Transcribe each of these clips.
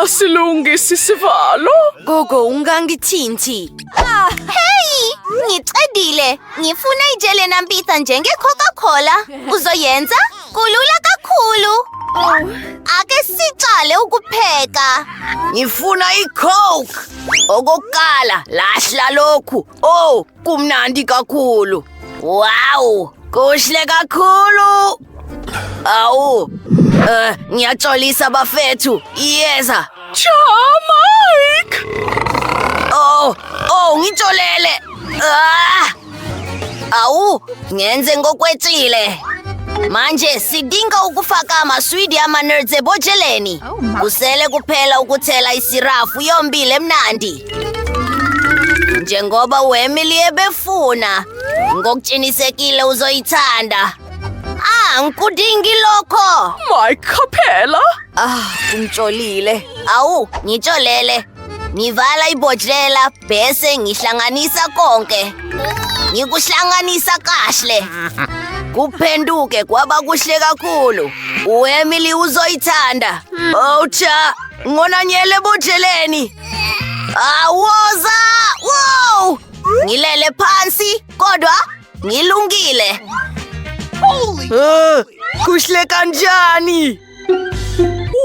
Asilungisi isivalo. Gogo, ungangithinti. Hey, ngicedile. Ngifuna ijele nambitha njenge-Coca-Cola. Uzoyenza? Kulula kakhulu. Ake sicale ukupheka. Ngifuna i-Coke. Okokuqala, lahla lokhu. Oh, kumnandi kakhulu. Wow, kuhle kakhulu. Awu, ngiyaxolisa bafethu. Iyeza. Cha, Mike! Oh, oh, ngitsholele. Ah! Awu, ngenze ngokwetshile. Manje sidinga ukufaka amaswidi ama-nerds ebotsheleni. Kusele kuphela ukuthela isirafu yombili emnandi. Njengoba uEmily ebefuna, ngokuqinisekile uzoyithanda. Ah, ngikudingi lokho. Mike, qaphela! Ah, ungitsholile. Awu, ngitsholele. Ngivala ibhodlela bese ngihlanganisa konke. Ngikuhlanganisa kahle. Kuphenduke kwaba kuhle kakhulu. UEmily uzoyithanda. Oh cha, ngonanyele ebhodleleni. Awoza! Wow! Ngilele phansi kodwa ngilungile. Kuhle kanjani?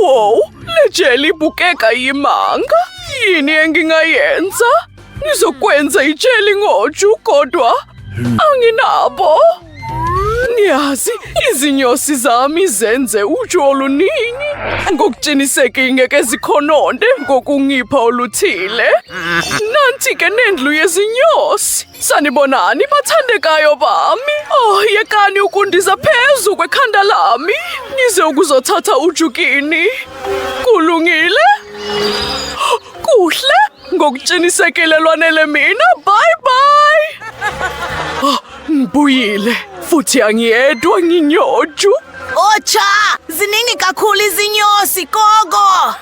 Wow, le jeli ibukeka yimanga. Yini engingayenza? Ngizokwenza ijeli ngoju kodwa anginabo. Ngiyazi izinyosi zami zenze uju oluningi. Ngokuqinisekile ngeke zikhononde ngokungipha oluthile. Nanti-ke nendlu yezinyosi. Sanibonani bathandekayo bami. Oh, yekani ukundiza phezu kwekhanda lami. Ngize ukuzothatha uju kini. Kulungile? Kuhle? Ngokuqinisekile lwanele mina. Bye bye. Oh, ngibuyile futhi angiyedwa nginyoju. Oh cha, ziningi kakhulu izinyosi gogo.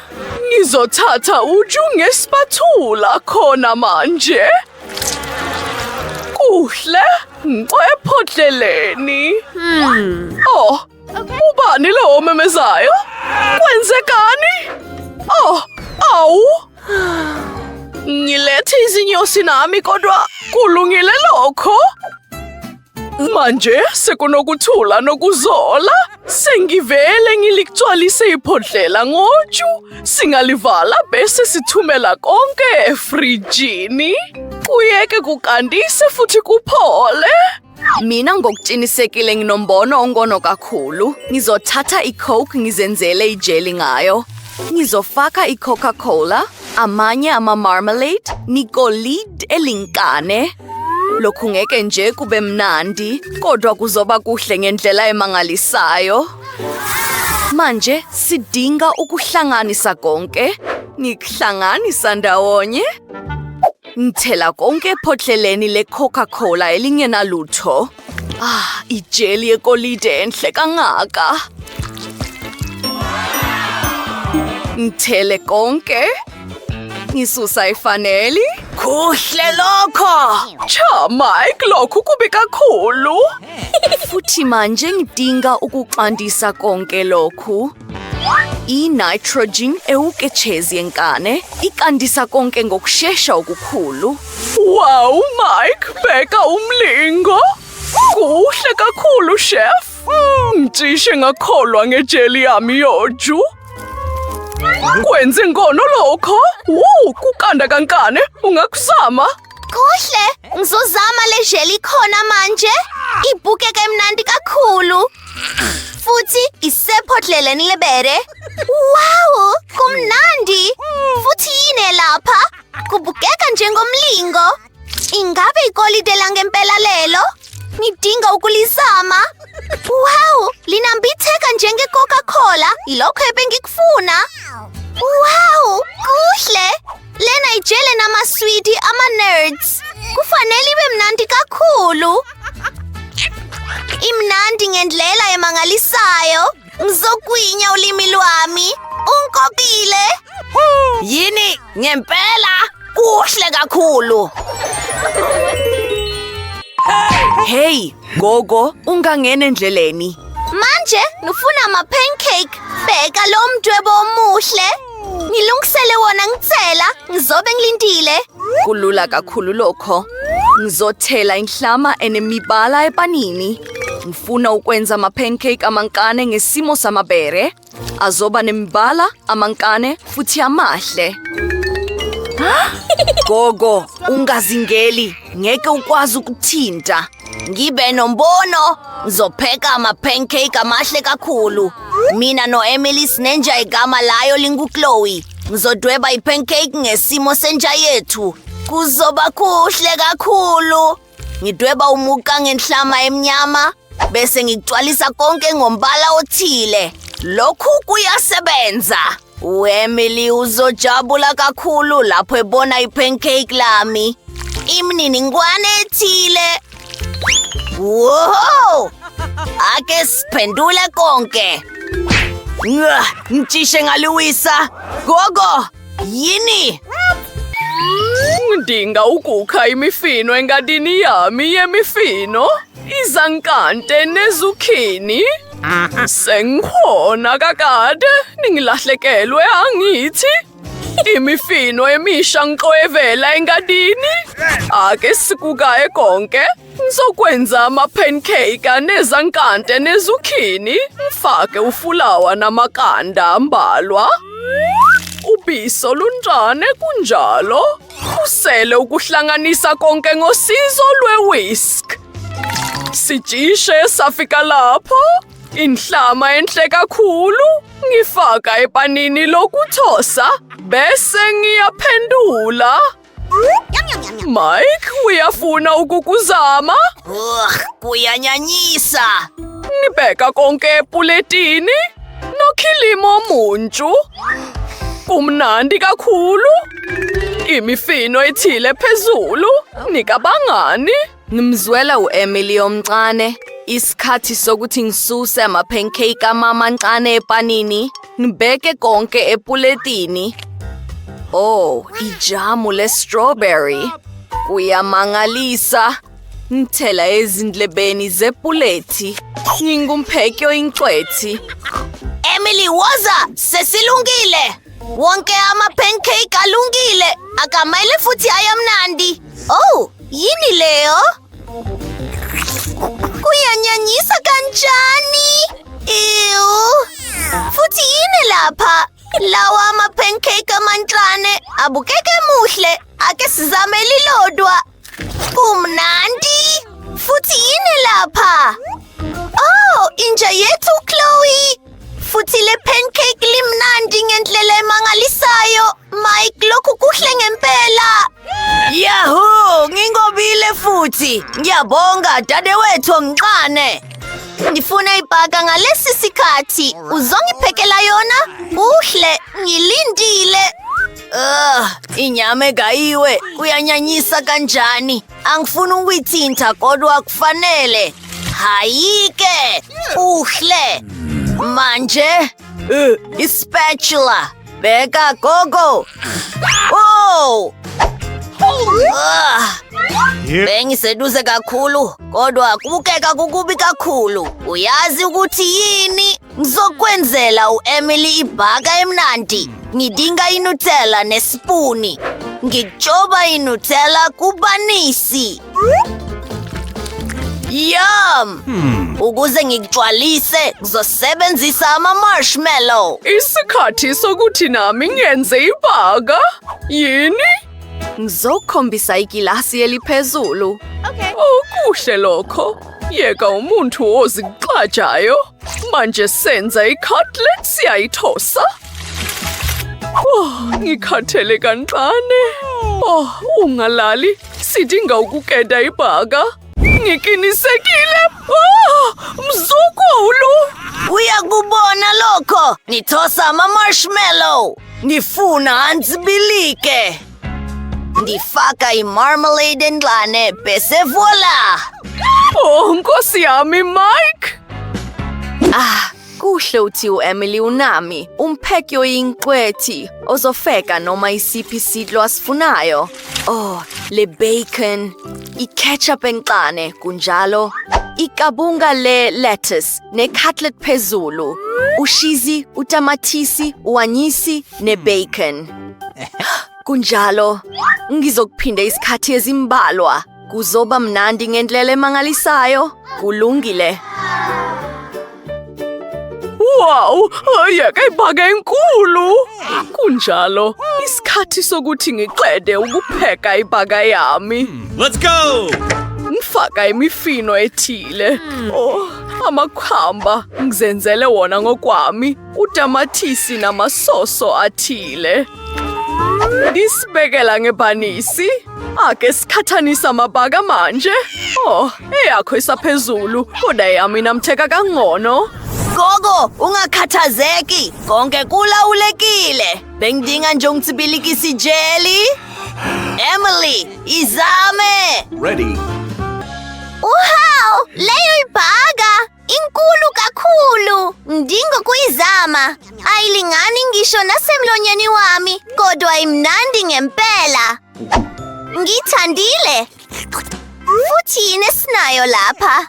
Ngizothatha uju ngespathula khona manje. Kuhle, ngcwephodleleni. Oh, ubani lo omemezayo? Kwenzekani? Oh, awu. Ngilethe izinyosi nami kodwa kulungile lokho. Manje sekunokuthula nokuzola. Sengivele ngiligcwalise ibhodlela ngoju. Singalivala bese sithumela konke efrijini. Kuyeke kukandise futhi kuphole. Mina ngokuqinisekile nginombono ongono kakhulu. Ngizothatha i-Coke ngizenzele ijeli ngayo. Ngizofaka i-Coca-Cola, amanye ama-marmalade, nikolide elinkane. Lokhu ngeke nje kube mnandi, kodwa kuzoba kuhle ngendlela emangalisayo. Manje sidinga ukuhlanganisa konke. Ngikuhlanganisa ndawonye. Ngithela konke ephodleleni le-Coca-Cola elingenalutho. Ah, ijeli yekolide enhle kangaka. Ngithele konke. Ngisusa ifaneli. Kuhle lokho. Cha, Mike, lokhu kubi kakhulu. Futhi manje ngidinga ukuqandisa konke lokhu. I-nitrogen ewuketshezi yenkane iqandisa konke ngokushesha okukhulu. Wow, Mike, bheka umlingo. Kuhle kakhulu, chef. Ngicishe ngakholwa ngejeli yami yoju. Kwenze ngono lokho. Wu, kukanda kankane, ungakuzama. Kuhle, ngizozama le jeli khona manje. Ibukeka imnandi kakhulu. Futhi isephodleleni lebere. Wow, kumnandi. Futhi yini lapha? Kubukeka njengomlingo. Ingabe igolide langempela lelo? Ngidinga ukulizama. Wow, linambitheka njenge-Coca-Cola. Ilokho ebengikufuna. Wow, kuhle. Lena ijele namaswidi ama-nerds. Kufanele ibe mnandi kakhulu. Imnandi ngendlela emangalisayo. Ngizogwinya ulimi lwami. Unkopile. Yini ngempela? Kuhle kakhulu. Hey, gogo, ungangena endleleni. Manje ngifuna ama-pancake. Bheka lo mdwebo omuhle. kuphela. Ngizobe ngilindile. Kulula kakhulu lokho. Ngizothela inhlama enemibala epanini. Ngifuna ukwenza ama-pancake amancane ngesimo samabere. Azoba nemibala, amancane futhi amahle. Gogo, ungazingeli. Ngeke ukwazi ukuthinta. Ngibe nombono. Ngizopheka ama-pancake amahle kakhulu. Mina no-Emily sinenja igama layo linguChloe. Ngizodweba i-pancake ngesimo senja yethu. Kuzoba kuhle kakhulu. Ngidweba umuka ngenhlama emnyama bese ngigcwalisa konke ngombala othile. Lokhu kuyasebenza. U-Emily uzojabula kakhulu lapho ebona i-pancake lami. Imininingwane ethile. Wow! Ake siphendule konke. Ngah, ngicishe ngaliwisa. Gogo, yini? Ngidinga ukukha imifino engadini yami yemifino. Izankante nezukhini. Sengikhona kakade, ningilahlekelwe angithi. Imifino emisha ngiqoyevela engadini. Ake sikukaye konke. Ngizokwenza ama-pancake nezankante nezukhini. Ngifake ufulawa namakanda ambalwa. Ubisi oluncane kunjalo. Kusele ukuhlanganisa konke ngosizo lwe-whisk. Sicishe safika lapho. Inhlama enhle kakhulu. Ngifaka epanini lokuthosa bese ngiyaphendula. Mike, uyafuna ukukuzama? Ugh, kuyanyanyisa. Ngibeka konke epuletini nokhilimu omuntshu. Kumnandi kakhulu. Imifino ethile phezulu. Nikabangani? Ngimzwela u-Emily omncane. Isikhathi sokuthi ngisuse ama-pancake amamancane epanini, ngibeke konke epuletini. Oh, ijamu le-strawberry. Kuyamangalisa. Ngithela ezindlebeni zepuleti. Ngingumpheki oyingcweti. Emily, woza! Sesilungile! Wonke ama-pancake alungile. Akamele futhi ayamnandi. Oh, yini leyo? Kuyanyanyisa kanjani? Ew! Futhi yini lapha? Lawa ama-pancake amancane abukeka emuhle. Ake sizame elilodwa. Kumnandi! Futhi yini lapha? Oh, inja yethu Chloe! Futhi le pancake limnandi ngendlela emangalisayo. Mike, lokhu kuhle ngempela. Yahoo! Ngingobile futhi. Ngiyabonga dadewethu omncane. Ngifuna ibhaka ngalesi sikhathi. Uzongiphekela yona? Kuhle, ngilindile. Ugh, inyama egayiwe kuyanyanyisa kanjani? Angifuni ukuyithinta kodwa kufanele. Hayike, uhle. Manje, ispatula. Bheka gogo. Oh! Ah, bengiseduze kakhulu, kodwa kubukeka kukubi kakhulu. Uyazi ukuthi yini? Ngizokwenzela u-Emily ibhaka emnandi. Ngidinga iNutella nesipuni. Ngijoba iNutella kubanisi. Yum! Ukuze ngikugcwalise, ngizosebenzisa ama-marshmallow. Isikhathi sokuthi nami ngenze ibhaka. Yini? Ngizokhombisa ikilasi eliphezulu. Okuhle lokho. Yeka umuntu ozigqajayo. Manje senza i-cutlet siyayithosa. Oh, ngikhathele kancane. Oh, ungalali. Sidinga ukukeda ibhaka. Ngiqinisekile. Oh, mzukulu. Uyakubona lokho? Ngithosa ama-marshmallow. Ngifuna anzibilike. Ngifaka i-marmalade encane bese voila! Oh, nkosi yami, Mike. Ah, kuhle uthi u-Emily unami, umpheki oyingcweti, ozofeka noma isiphi isidlo asifunayo. Oh, le bacon, i-ketchup encane, kunjalo. Ikabunga le lettuce ne-cutlet phezulu. Ushizi, utamatisi, uanyisi ne-bacon. Kunjalo. Ngizokuphinda isikhathi ezimbalwa. Kuzoba mnandi ngendlela emangalisayo. Kulungile. Wow, yeka ibhaka enkulu. Kunjalo, isikhathi sokuthi ngiqede ukupheka ibhaka yami. Let's go! Ngifaka imifino ethile. Oh, amakhamba ngizenzele wona ngokwami, utamatisi namasoso athile. Ndisibekela ngebhanisi. Ake sikhathanisa amabhaka manje. Oh, eyakho isaphezulu, kodwa eyami inamtheka kangcono. Gogo, ungakhathazeki. Konke kulawulekile. Bengidinga nje ungicibilikisi jelly. Emily, izame. Ready. Uhawu, leyo ibhaga inkulu kakhulu. Ngidinga ukuyizama. Ayilingani ngisho nasemlonyeni wami, kodwa imnandi ngempela. Ngithandile. Futhi yini esinayo lapha?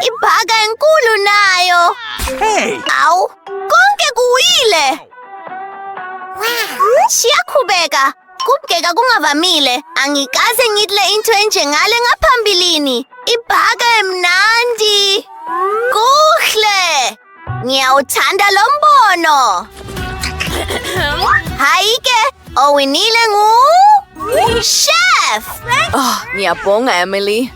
Ibhaga enkulu nayo. Hey! Awu, konke kuwile. Siyaqhubeka. Kubukeka kungavamile. Angikaze ngidle into enjengale ngaphambilini. Ibhaka emnandi. Kuhle. Ngiyawuthanda lo mbono. Hayi ke, owinile ngu Chef. Oh, ngiyabonga Emily.